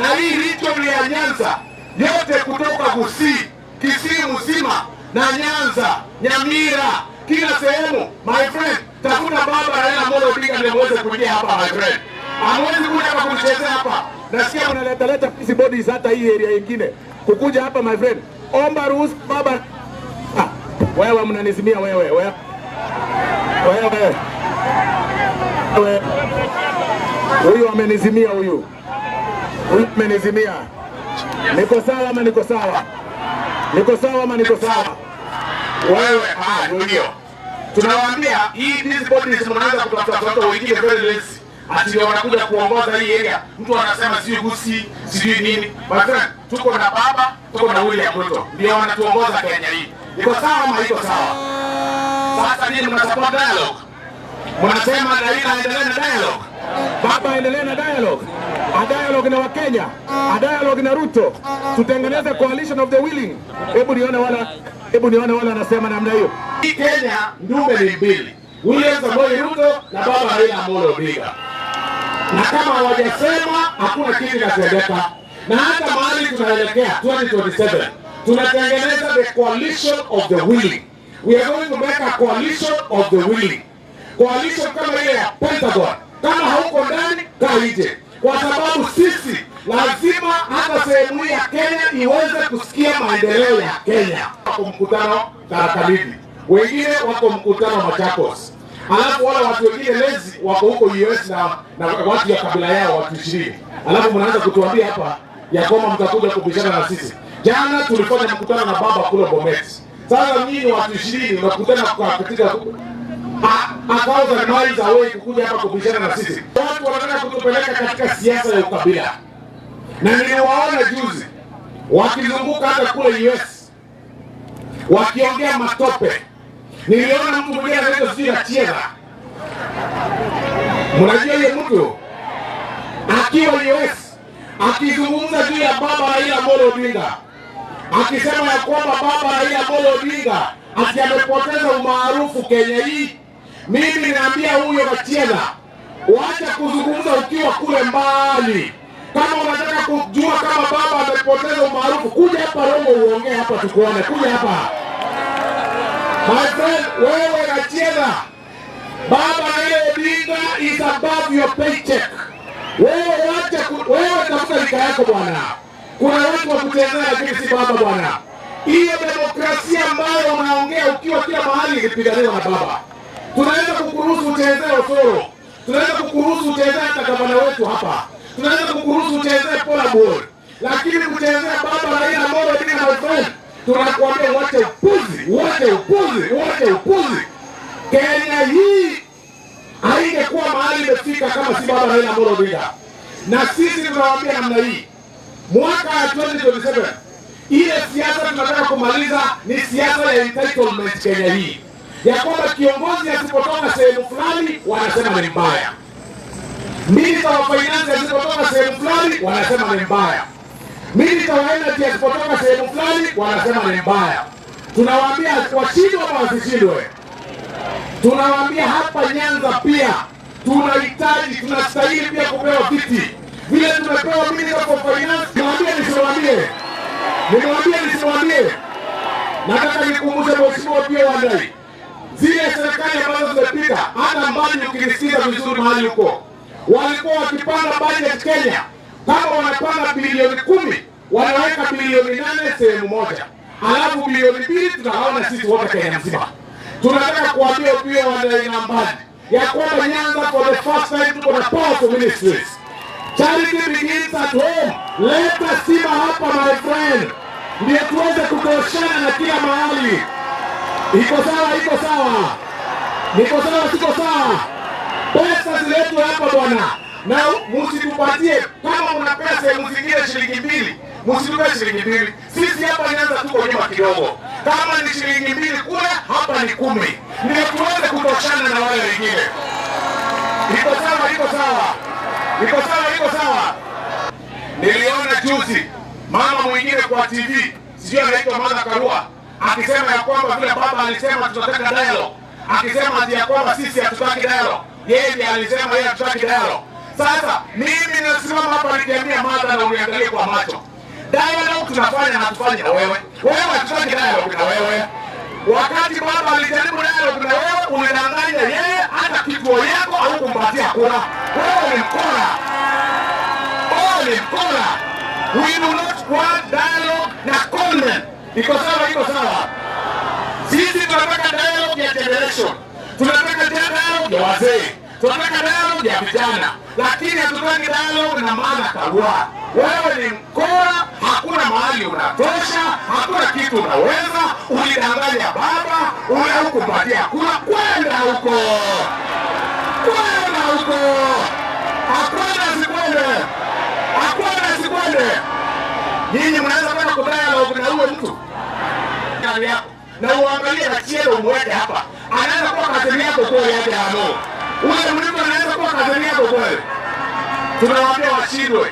Na hii region ya Nyanza yote kutoka Gusii, Kisii mzima na Nyanza, Nyamira, kila sehemu, my friend, tafuta baba Raila Amolo Odinga ndio muweze kuingia hapa, my friend. Hamwezi kuja hapa kunichezea hapa. Nasikia Mnaleta leta busy bodies hata hii area ingine kukuja hapa, my friend, omba ruhusa baba. Ah, wewe mnanizimia wewe, wewe wewe wewe, huyu amenizimia huyu, huyu amenizimia. Niko sawa ama niko sawa? Niko sawa ama niko sawa? Wewe, ah, ndio. Tunawaambia hii busy bodies mnaanza kutafuta watu wengine very lazy. Ati ndio wanakuja kuongoza hii area. Mtu anasema sijui Gusii, sijui nini. My friend, tuko na baba, tuko na William Ruto. Ndio wanatuongoza Kenya hii. Iko sawa ama iko sawa? Sasa nini, mna support dialogue? Mnasema Raila aendelee na dialogue? Baba endelee na dialogue, a dialogue na Wakenya, a dialogue na Ruto, tutengeneze coalition of the willing. Hebu nione wale wanasema namna hiyo. Hii Kenya ndume ni mbili, William Samoei Ruto na baba Raila Amolo Odinga, na kama hawajasema hakuna kitu kinatendeka. Na hata mahali tunaelekea 2027 tunatengeneza the coalition of the willing. We are going to make a coalition of the willing, coalition kama ile ya Pentagon. Kama hauko ndani, kaa nje, kwa sababu sisi lazima hata sehemu hii ya Kenya iweze kusikia maendeleo ya Kenya. Wako mkutano Tharaka Nithi, wengine wako mkutano Machakos, alafu wale watu wengine lazy wako huko US na watu ya kabila yao watu 20, alafu mnaanza kutuambia hapa ya kwamba mtakuja kubishana na sisi. Jana tulifanya mkutano na baba kule Bomet. Sasa nyinyi watu 20 unakutana kwa katika 1,000 miles away kukuja hapa kubishana na sisi. Watu wanataka kutupeleka katika siasa ya ukabila, na niliwaona juzi wakizunguka hata kule US wakiongea matope. Niliona mtu mwingine anaitwa sijui Rachiera, mnajua hiyo mtu akiwa US akizungumza juu ya baba Raila Amolo Odinga akisema ya kwamba baba Raila Amolo Odinga ati amepoteza umaarufu Kenya hii. Mimi naambia huyo Rachiera, wacha kuzungumza ukiwa kule mbali. Kama unataka kujua kama baba amepoteza umaarufu, kuja hapa Rongo uongee hapa tukuone, kuja hapa, my friend. Wewe Rachiera, baba Raila Odinga is above your paycheck. Wewe wacha wewe tafuta rika yako bwana. Kuna watu wa kuchezea lakini si baba bwana. Hiyo demokrasia ambayo unaongea ukiwa kila mahali ilipiganiwa na baba. Tunaweza kukuruhusu uchezee Osoro, tunaweza kukuruhusu uchezee hata gavana wetu hapa, tunaweza kukuruhusu uchezee Paul Bol, lakini kuchezea baba Raila Amolo Odinga, my friend, tunakuambia uache upuzi, uache upuzi, uache upuzi. Kenya hii haingekuwa mahali imefika kama si baba Raila Amolo Odinga. Na sisi tunawaambia namna hii, mwaka ya 2027 ile siasa tunataka kumaliza ni siasa ya entitlement Kenya hii, ya kwamba kiongozi asipotoka sehemu fulani wanasema ni mbaya, minister wa finance asipotoka sehemu fulani wanasema ni mbaya, minister wa energy asipotoka sehemu fulani wanasema ni mbaya. Tunawaambia washindwe ama wasishindwe? Tunawaambia hapa Nyanza pia tunahitaji, tunastahili pia kupewa viti vile tumepewa minister for finance. Niwaambie nisiwaambie? Nimwambie nisiwaambie? Nataka nikumbushe Mheshimiwa Opiyo Wandayi, zile serikali ambazo zimepita, hata mbali ukinisikiza vizuri mahali huko, walikuwa wakipanga budget Kenya, kama wanapanga bilioni 10 wanaweka bilioni 8 sehemu moja, alafu bilioni 2 tutagawana sisi wote Kenya mzima. Tunataka kuambia Opiyo Wandayi na Mbadi ya kwamba Nyanza for the first time tuko na powerful ministries. Charity begins at home. Leta stima hapa, my friend, ndio tuweze kutoshana na kila mahali. Iko sawa? Iko sawa? Niko sawa? Siko sawa? Pesa ziletwe hapa bwana, na msitupatie kama mnapea sehemu zingine shilingi 2, msitupe shilingi 2. Sisi hapa Nyanza tuko nyuma kidogo. Kama ni shilingi 2 kule, hapa ni 10, ndio tuweze kutoshana na wale wengine. Iko sawa? Iko sawa? Iko sawa? Iko sawa? Niliona juzi mama mwingine kwa TV, sijui anaitwa Martha Karua, akisema ya kwamba vile baba alisema tunataka dialogue, akisema ati ya kwamba sisi hatutaki dialogue. Yeye ndiye alisema yeye hatutaki dialogue. Sasa mimi nasimama hapa nikiambia Martha na uniangalie kwa macho. Dialogue tunafanya na tufanye na wewe. Wewe hatutaki dialogue na wewe. Wakati baba alijaribu dialogue na wewe, ulidanganya yeye, hata kituo yako haukumpatia kura. Wewe ni mkora. Wewe ni mkora. We do not want dialogue na conmen. Iko sawa? Iko sawa? Sisi tunataka dialogue ya generation, tunataka dialogue ya wazee, tunataka dialogue ya vijana, lakini hatutaki dialogue na Martha Karua. Wewe ni mkora, hakuna mahali unatosha, hakuna kitu unaweza. Ulidanganya baba, hukumpatia kura. Kwenda huko, kwenda huko, hakuna sikwende, hakuna sikwende. Nyinyi mnaweza kwenda kudialogue na huyo mtu yako na uangalie Rachielo umweke hapa, anaweza kuwa cousin yako kweli? Hata ano ule mlimo anaweza kuwa cousin yako kweli? Tunawaambia washindwe.